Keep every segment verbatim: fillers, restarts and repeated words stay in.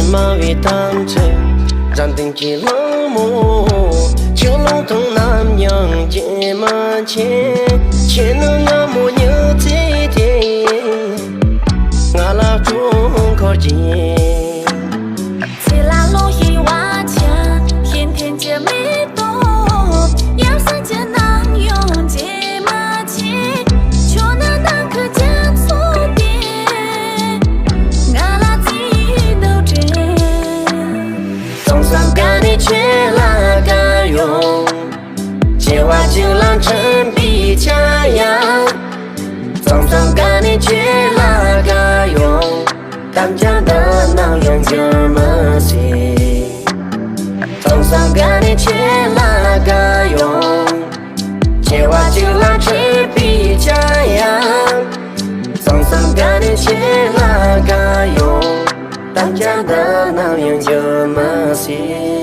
སྨྲ་བའི་དམ་ཚིག་འཛམ་གླིང་གི་གླེང་མོ། ཆུ་ཀླུང་དང་ནམ་ཡང་རྒྱུན་མི་ཆད། ཁྱེད་ནི་ང་མོ་ཉི་ཚེ་དེ། ང་ལ་སྤྲོ་འཁོར་གྱིས། ཚེ་ལ་ལོ་ཞིག་བར་ཆད་ཤིན་ཐེན་གྱི་མེ་ཏོག་ཡབ་སྲས་ཀྱི་ནམ་ཡང་རྗེས་མ་ཆད། ཁྱོད་ནི་ནམ་མཁའི་རྒྱ་མཚོ་སྟེ། ང་ལ་བརྩེ་བའི་རྡོག་སྒྲིལ། གཙང་གསུམ་ཀ་ནས་ཁྱེད་ལ་དགའ་ཡོང་། བྱེ་བ་བཅུ་ལ་འཁྲིལ་པའི་ཆ་ཡང་། གཙང་གསུམ་ཀ་ནས་ཁྱེད་ལ་དགའ་ཡོང་། དམ་བཅའ་འདི་ནམ་ཡང་འགྱུར་མི་སྲིད། གཙང་གསུམ་ཀ་ནས་ཁྱེད་ལ་དགའ་ཡོང་། བྱེ་བ་བཅུ་ལ་འཁྲིལ་པའི་ཆ་ཡང་། གཙང་གསུམ་ཀ་ནས་ཁྱེད་ལ་དགའ་ཡོང་། དམ་བཅའ་འདི་ནམ་ཡང་འགྱུར་མི་སྲིད།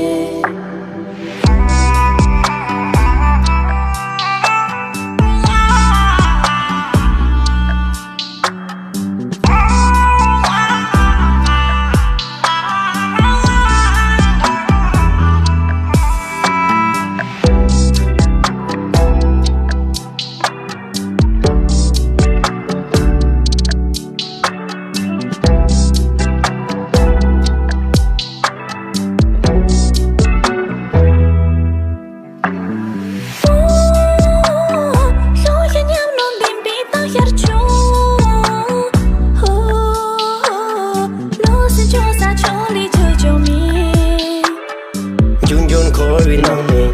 འབྱུང་འགྱུར་འཁོར་བའི་ནང་ནས་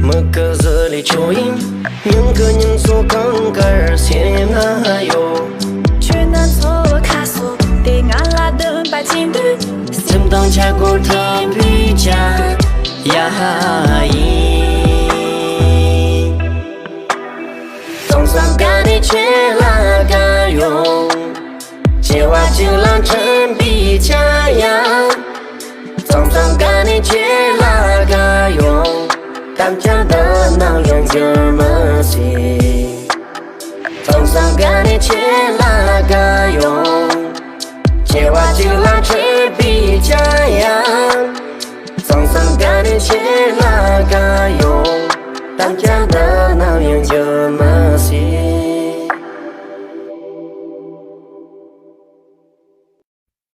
མི་དགའ་བཟོད་ལས་ཆོག་ཡིན། མྱང་གི་མྱང་ཚོ་གང་དགར་སེམས་ན་ཡོད། ཁྱོད་ནི་ཚོ་ཁ་སོ་དེ་ང་ལ་འདུན་པ་ཅན་དུས། སེམས་དང་ཆ་སྒོར་ཐིམ་པའི་ཆ་ཡ་ཡིན། གཙང་གསུམ་ཀ་ནས་ཁྱེད་ལ་དགའ་ཡོང་། བྱེ་བ་བཅུ་ལ་འཁྲིལ་པའི་ཆ་ཡང་། གཙང་གསུམ་ཀ་ནས་ཁྱེད་ལ་དགའ་ཡོང་། དམ་བཅའ་འདི་ནམ་ཡང་འགྱུར་མི་སྲིད། གཙང་གསུམ་ཀ་ནས་ཁྱེད་ལ་དགའ་ཡོང་། བྱེ་བ་བཅུ་ལ་འཁྲིལ་པའི་ཆ་ཡང་། གཙང་གསུམ་ཀ་ནས་ཁྱེད་ལ་དགའ་ཡོང་། དམ་བཅའ་འདི་